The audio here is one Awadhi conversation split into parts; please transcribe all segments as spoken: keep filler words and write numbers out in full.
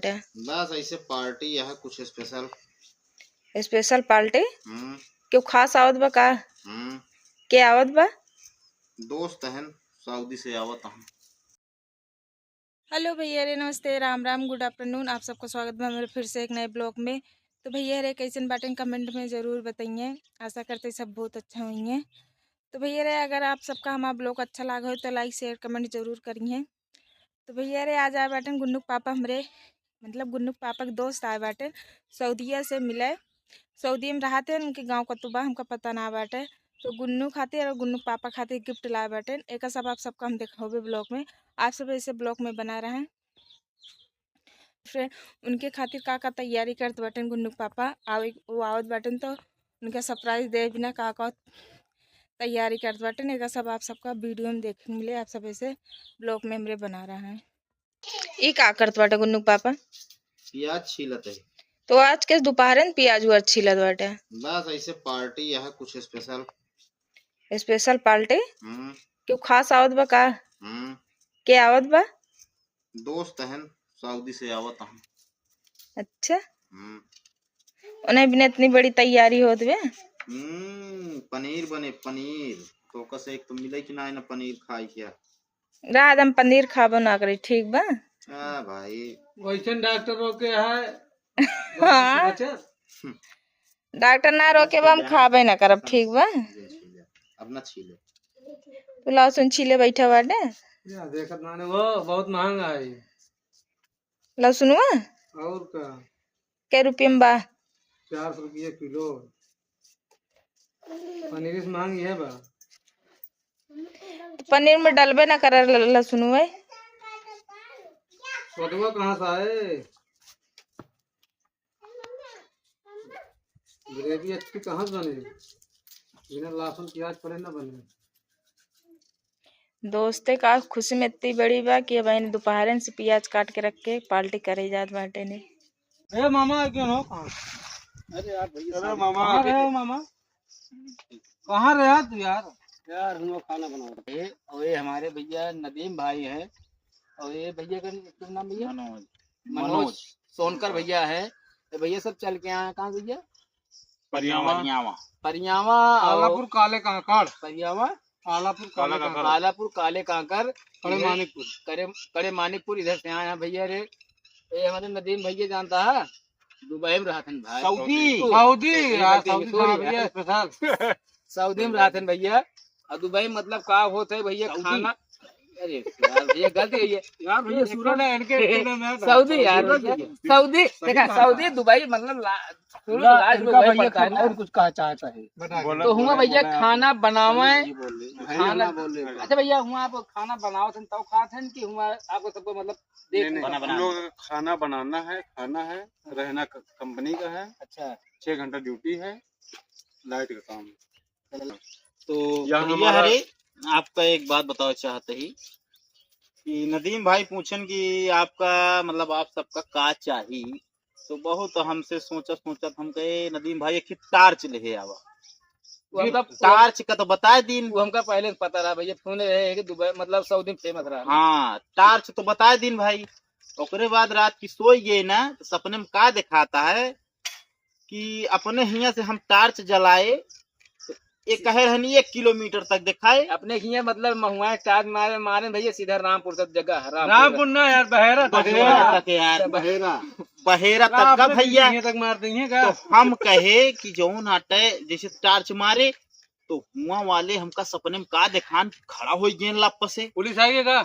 बाटे। बस ऐसे पार्टी, यह कुछ स्पेशल। स्पेशल पार्टी? हम्म। क्यों, खास आवत बा का? हम्म। के आवत बा? दोस्त हन, सऊदी से आवत हन। हेलो भैया रे, नमस्ते, राम राम, गुड आफ्टरनून। आप सबका स्वागत बा हमारे फिर से एक नए ब्लॉग में। तो भैया रे, कैसन बाटें, कमेंट में ज़रूर बताइए। आशा करते सब बहुत अच्छा होइए। तो भैया रे, अगर आप सबका हमारा ब्लॉग अच्छा लागे हो तो लाइक, शेयर, कमेंट ज़रूर करिए। तो भैया रे, आज आए बाटें गुन्नू के पापा हमरे, मतलब गुन्नू के पापा के दोस्त आए बाटें सऊदिया से मिले। सऊदी में रहत हैं, उनके गाँव कतौ बा, हमका पता ना बाटे। तो गुन्नू खातिर और गुन्नू के पापा खातिर गिफ्ट लाए बाटें, एका सब आप सबका हम देखावे ब्लॉग में। आप सब ऐसे ब्लॉग में बना रहें। फिर उनके खातिर का का तैयारी करत बाटें गुन्नू के पापा, आवे, वो आवत बाटें तो उनका सरप्राइज दे बिना का का तैयारी करत बाटें, एका सब आप सबका वीडियो में देखे मिले। आप सब ऐसे ब्लॉग में हमरे बना रहा है। ई का करत बाटे गुन्नू के पापा? प्याज छीलत है। तो आज के दोपहरन प्याज उआज छीलत बाटे। बस ऐसे पार्टी, यह कुछ स्पेशल। स्पेशल पार्टी? हम्म। क्यों, खास आवत बा का? हम्म। के आवत बा? दोस्त हन, सऊदी से आवत हन। अच्छा। हम्म। उन्हें बिना इतनी बड़ी तैयारी होत बे? हम्म, पनीर बने, पनीर। तो कसे एक तो मिले कि ना, ना पनीर खाई क्या? रात हम पनीर खाबो ना करी, ठीक बा? आ भाई। वैसन डॉक्टर रोके है। हाँ। अच्छा। डॉक्टर ना रोके बा, हम खाबे ना करब, ठीक बा? ले छीले। अब ना छीले। तू लहसुन छीले बैठा बाटे? या देखत माने वो बहुत महंगा है। लहसुनवा? और का? कै रुपये में बा? चार सौ रुपये किलो। पनीर से महंगी है बा। तो पनीर में डलबे ना करे ल-, लहसुनवा। सदुआ कहाँ से आए? ग्रेवी अच्छी कहाँ से बने? बिना लहसुन प्याज पड़े ना बने। दोस्ते का खुशी में इतनी बड़ी बा कि अब इन दोपहरन से प्याज काट के रख के पार्टी करे जात बाटे ने। ए मामा, क्यों हो? कहाँ? अरे यार भैया, अरे सारे मामा, कहाँ रहे हो मामा? कहाँ रहे तू यार? यार, हम लोग खाना बना रहे हैं। और ये हमारे भैया नदीम भाई हैं। और ये भैया का शुभ नाम भैया? मनोज। मनोज। मनोज। सोनकर भैया है। तो भैया सब चल के आए हैं। कहाँ भैया? परियावा। परियावा। परियावा और आलापुर काले कांकड़। परियावा? आलापुर काले कांकड़। आलापुर काले कांकड़। कड़े इधर मानिकपुर। कड़े, कड़े मानिकपुर इधर से आए हैं भैया रे। ये हमारे नदीम भैया जानता है, दुबई में रहत हैं भाई। सऊदी। सऊदी, सऊदी, हाँ, गलती, सऊदी sorry साहब, यार। ये स्पेशल। सऊदी में रहत हैं भैया। और दुबई मतलब का होत है भैया, सऊदी। खाना, अरे यार भैया, गलती है ये। यार भैया, सूरज ने इनके, इनके में सऊदी यार, सूरज भैया। सऊदी, देखा, सऊदी, दुबई मतलब ला-, सूरज ला, लाज में इनका वही भैया पड़ता है ना। और कुछ कहा चाहता है। बता दो। बोलो, तो हुआ बोलो, भैया बोलो। खाना बनावे, ये बोल रहे। भैया खाना ना बोल रहे। अच्छा भैया, हुआ आप खाना बनावत हैं, तब खात हैं कि हुआ आपको सबको मतलब देख नहीं, नहीं, बना, हम बना। लोग खाना बनाना है, खाना है, रहना क-, कंपनी का है। अच्छा। छह घंटा ड्यूटी है, लाइट का काम। तो यह भैया हमारा हरे, आपका एक बात बतावे चाहत ही कि नदीम भाई पूछन कि आपका, मतलब, आप सबका का चाही, तो बहुत हमसे सोचत सोचत हम कहे, "नदीम भाई, एक ठे टार्च लेहे आवा।" वो हमका टार्च का तो बताए दीन। वो हमका पहले से पता रहा भैया, फोन रहे कि दुबई, मतलब, सऊदी में फेमस रहा। हाँ, टार्च तो बताए दीन भाई। ओकरे बाद रात की सोई गए ना, तो सपने में का दिखाता है कि अपने हियाँ से हम टार्च जलाए, तो ये कहे रहनी एक किलोमीटर तक दिखाए। अपने हियाँ मतलब महुआ टार्च मारे, मारे भैया सीधा रामपुर तक जगह है, रामपुर रामपुर तक। ना यार, बहेरा तक। बहेरा तक यार। बहेरा। बहेरा तक का अपने भैया? हियाँ तक मार देंगे का? तो हम कहे कि जौन हटे जैसे टार्च मारे, तो हुआ वाले हमका सपने में का देखान, खड़ा हो गए लप से। पुलिस आई है का?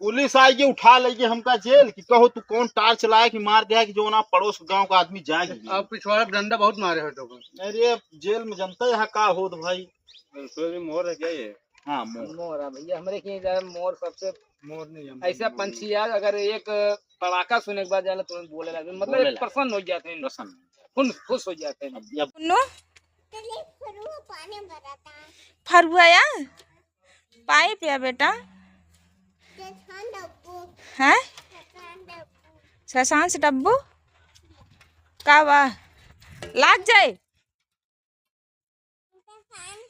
पुलिस आई के उठा ले गए हमका जेल कि कहो तू कौन टार्च लाया कि मार दिया कि जो ना पड़ोस गांव का आदमी जाए। अब पिछवाड़ा डंडा बहुत मारे हो तो। अरे जेल में जनता यहाँ का होत भाई। सर, ये मोर है क्या ये? हाँ, मोर। मोर है भैया, हमरे के इधर मोर सबसे मोर नहीं है, ऐसा मोर पंछी नहीं। यार, अगर एक पड़ाका सुने के बाद जाना तुरंत बोले लगे, मतलब बोले एक लगे। प्रसन्न हो जाते हैं, प्रसन्न। खुश, खुश हो जाते हैं। अब या मुन्नू? फरुआ या? पाइप या बेटा? हैं? शशांश डब्बू? का बा? लाग जाए।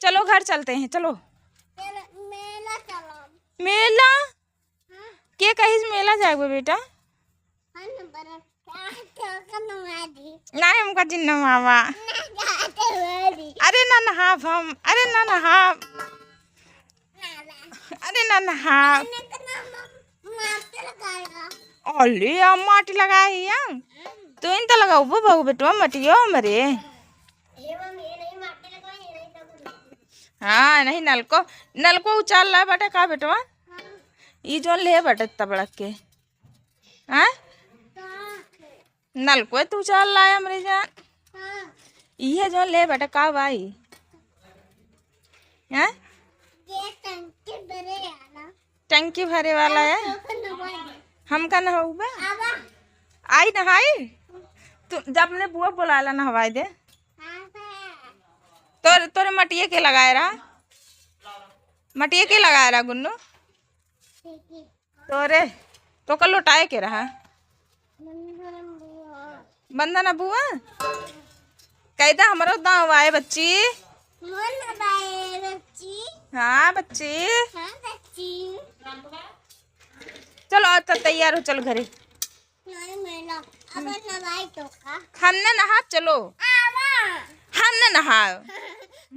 चलो घर चलते हैं, चलो। मेला चलो। मेला? हाँ। के कहिस मेला जाएगो बेटा? हाँ, बड़ा नहीं, हमका जिन नहावा। अरे ना नहाब हम, अरे ना नहाब, अरे ना नहाब। अले, आ माटी लगाई है। तू इन त लगाऊ बहू बेटवा मटियो हमरे। हाँ, नहीं नलको, नलको उचाल ला बाटे का बेटवा? ई जोन ले बाटे तबड़क के। हाँ? नलको तू उचाल लाया हमरे जान। इहे जोन ले बाटे का बाई? हैं? टंकी भरे वाला है। हमका नहाऊ बा? आई नहाई। तू जब ने बुआ बोलाला नहवाई दे। तोरे, तोरे मटिए के लगाए रहा, मटिए के लगाए रहा गुन्नू। तोरे, तोका लोटाए के रहा। वंदना बुआ, कैदा हमरो दाँव आए बच्ची। हाँ बच्ची। चलो, अब तो तैयार हो, चलो घरे। नहीं, मैं ना, अब नहाई तो का? हम ना नहाब, चलो। आवा। हम ना नहाब।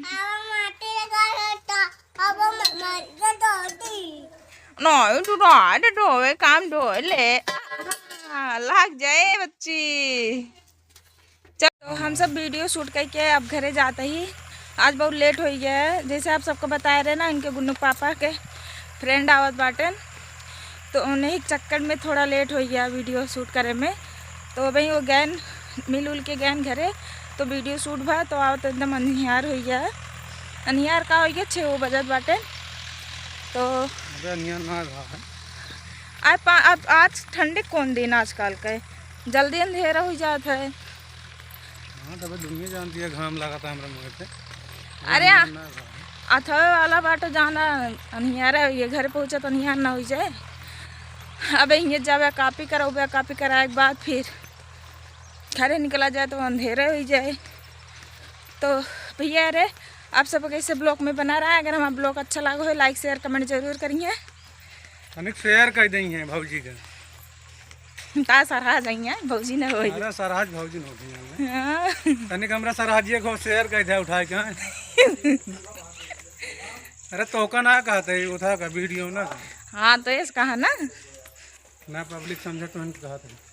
आवा, माटी लगा है तो, अब म-, मर के धो दी। नहीं, तू रह दे, धोवे, काम धो ले। हाँ, लाग जाए बच्ची। चलो, हम सब video shoot करके अब घरे जाते ही। आज बहुत late हो गया है, जैसे आप सबको बताए रहे ना, इनके गुन्नू पापा के friend आवत बाटेन, तो उन्हीं के चक्कर में थोड़ा late हो गया video shoot करे में। तो अबही वो गैन मिल उल के गैन घरे, तो video shoot भा तो आवत एकदम अन्हियार हो गया है। अन्हियार का हो गया, छः वो बजत बाटे। तो अबे अन्हियार ना भा है। आज पा-, अब आज ठंडी कौन दिन आजकल के, जल्दी अंधेरा हो जात है। हाँ, तबे दुनिया जानती है, घाम लागत है हमरा मुँह पे। अरे, आ, ना, ना। अथवे वाला बाटो जहाँ ना अन्हियारा, ये घर पहुँचत अन्हियार ना हो जाए। अबे हियाँ जाबे, copy करौबे, copy कराए के बाद फिर घरे निकला जाए तो अंधेरे हो जाए। तो भैया रे, आप सब कैसे vlog में बना रहा है। अगर हमारा vlog अच्छा लगा हो, like, share, comment जरूर करिए। तनिक share कर देई हैं भौजी के। का सरहा जाइए, भौजी न होई। अरे सरहज भौजी न होती हैं। हाँ। तनिक हमरा सरहजिए को share कर दे उठाए के। अरे तोका ना कहते, उठा का video ना। हाँ, तो ऐसे कहा ना। ना public समझे तो इनके कहते हैं।